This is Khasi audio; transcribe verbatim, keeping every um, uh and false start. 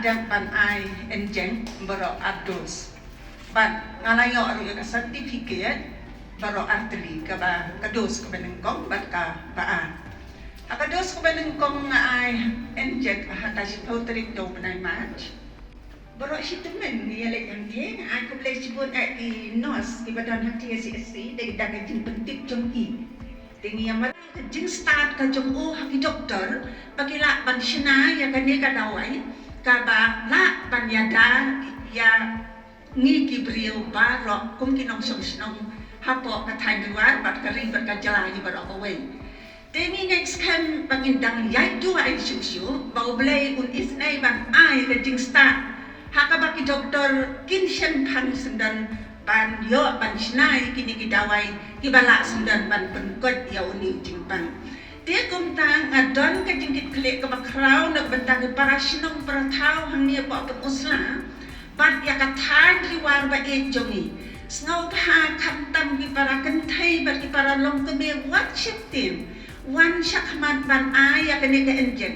Dang ban ai injek baroh ar dos. Bad nga la ïoh ruh ïa ka certificate baroh ar tylli, kaba ka dos kaba nyngkong bad kaba ar. Ha ka dos kaba nyngkong nga ai injek ha ka shiphew tarik jong u bnai March. Baroh shi tymmen ngi ïa leit hangtei, nga ai khublei shibun ïa ki nurse kiba don hangtei ha C H C, dei da ka jingpyntip jong ki. Te ngi ïa mareh ka jingstad ka jong u ha ki doktor ba ki lah ban shna ïa kane ka dawai kaba lah ban ïada ïa ngi ki briew baroh kum ki nongshong shnong hapoh ka thaiñ Jowai bad ka ri bad ka jylla hi baroh kawei. Te ngi ngeit skhem ba ngin dang ïaid duwai shuh shuh ba U Blei un isynei ban ai ka jingstad ha kaba ki doktor kin shemphang syndon ban ïoh ban shna ïa kine ki dawai kiba lah syndon ban pynkoit ïa une u jingpang. Te kumta nga don ka jingkitkhlieh kaba khraw na ka bynta ki para shnong para thaw hangne hapoh Pynursla bad ïa ka thaiñ Jowai ba ïeit jong ngi. Sngewbha khamtam ki para kynthei bad ki para longkmie, wat sheptieng, wan shakhmat ban ai ïa kane ka injek.